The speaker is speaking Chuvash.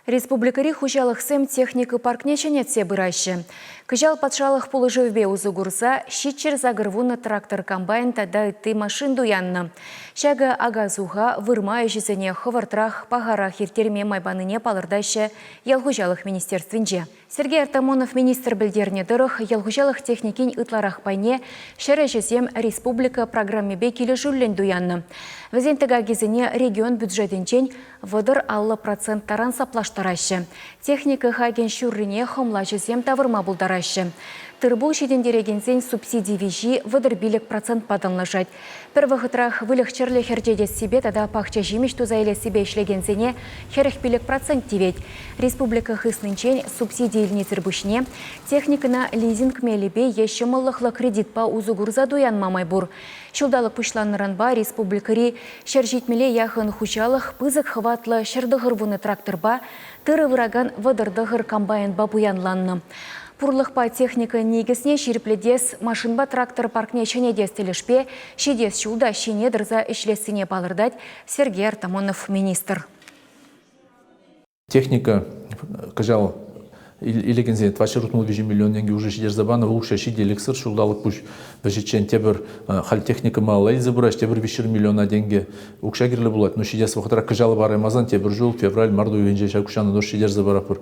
Республикӑри хуҫалӑхсем техника паркне ҫӗнетсе пыраҫҫӗ. Кӑҫал патшалӑх пулӑшӑвӗпе усӑ курса 780 трактор-комбайн тата ытти машин туяннӑ. Ҫакӑ ака-суха, вырма ӗҫӗсене хӑвӑртрах, пахарах ирттерме май панине палӑртаҫҫӗ ял хуҫалӑх министерствинче. Сергей Артамонов министр пӗлтернӗ тӑрӑх, ял хуҫалӑх техникин ытларах пайне ҫӗр ӗҫӗсем республика программипе килӗшӳллӗн туяннӑ. Вӗсен тӑкакӗсене регион бюджетӗнчен 30-50 процент таран саплаштараҫҫӗ. Техника хакӗн ҫуррине хӑмлаҫӑсем тавӑрма пултараҫҫӗ. Тыр-пул ҫитӗнтерекенсен субсиди виҫи 35 процентпа танлашать. Пӗр вӑхӑтрах выльӑх-чӗрлӗх ӗрчетессипе тата пахча ҫимӗҫ туса илессипе ӗҫлекенсене 45 процент тивет. Республика хыснинчен субсиди илнисӗр пуҫне техникӑна лизинг мелӗпе е ҫӑмӑллӑхлӑ кредитпа усӑ курса туянма май пур. Ҫулталӑк пуҫланнӑранпа республикӑри 170-е яхӑн хуҫалӑх пысӑк хӑватлӑ 190 тракторпа, тырӑ выракан 39 комбайнпа пуянланнӑ. Пурлӑхпа техника никӗсне ҫирӗплетес, машинпа трактор паркне ҫӗнетес тӗлӗшпе ҫитес ҫул та ҫине тӑрса ӗҫлессине палӑртать Сергей Артамонов министр. Техника кӑҫал илекенсене 463 миллион тенкӗ уже ҫитерсе панӑ, укҫа ҫителӗксӗр ҫулталӑк пуҫ вӗҫӗччен тепӗр халь техника малалла илсе пыраҫ, тепӗр 300 миллиона тенкӗ укҫа кирлӗ пулать. Но ҫитес вӑхӑтра кӑҫал параймасан тепӗр ҫул февраль, март уйӑхӗнче ҫак укҫана тоже ҫитерсе паратпӑр.